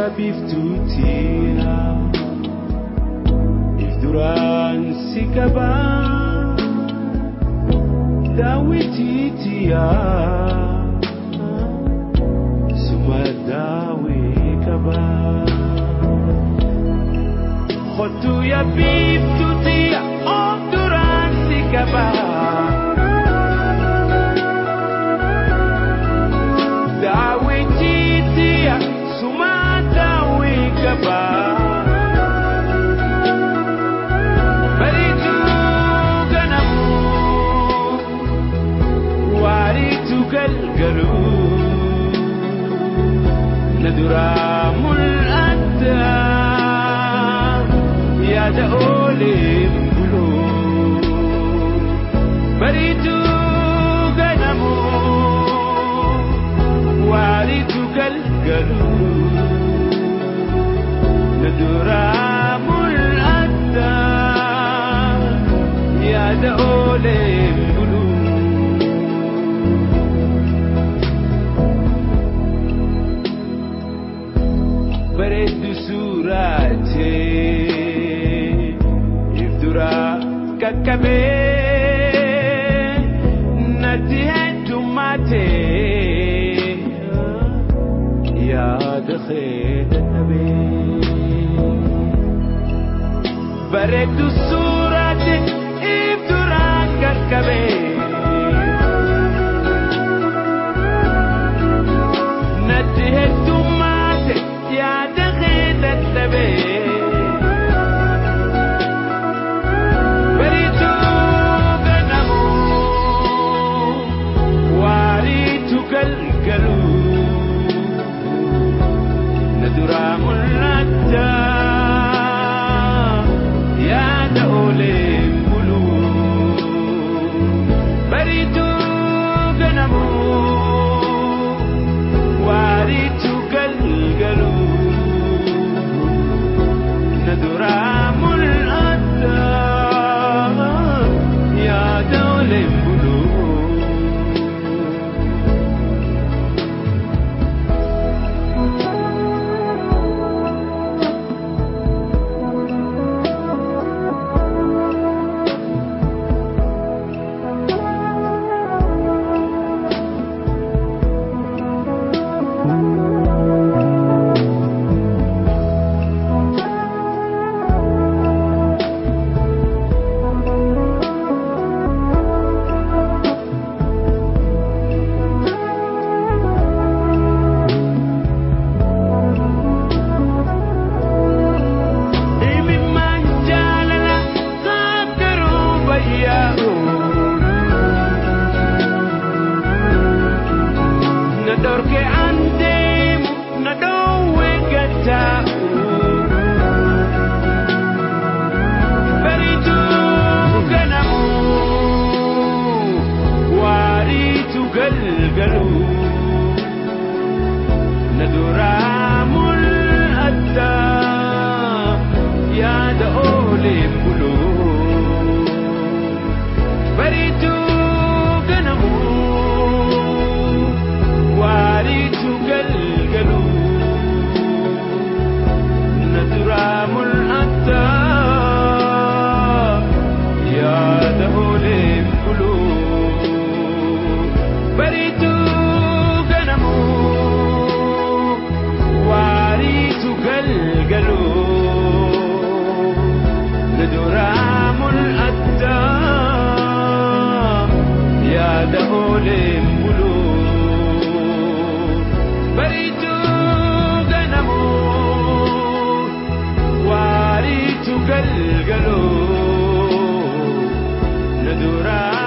ya biftutia Ifduran sikaba Dawititia Suma dawi kaba Khotu ya biftutia Ifduran sikaba Dawititia Suma dawi kaba Baritu ganamu Waritu galgalu Nadura mul'atta Ya da'olim bulu Baritu ganamu Waritu galgalu Nadura mul'atta Ya da'olim bulu Bareedu suurate Ifdura kakkabe Natti heddummaate Yaada kee dadhabe Bareedu suurate Ifdura kakkabe Natti heddummaate Yaada kee dadhabe Baritu ganamu Waritu galgalu Nadura mul'atta Yaada ooleen bulu Baritu ganamu Waritu galgalu Nadura mul'atta Yaada ooleen bulu Imimmaan jaalala qaqqaruu bayyaa'u Na dhorke an deemu na dhoowwe gataa'u Bariitu ganamu waariitu galgalu Na duraa mul'atta Yaada ooleen bulu Bariitu ganamu waariitu galgalu Na duraa mul'atta Yaada ooleen bulu Bariitu ganamu waariitu galgalu Na duraa mul'atta Yaada ooleen bulu Bariitu ganamu waariitu galgalu Na duraa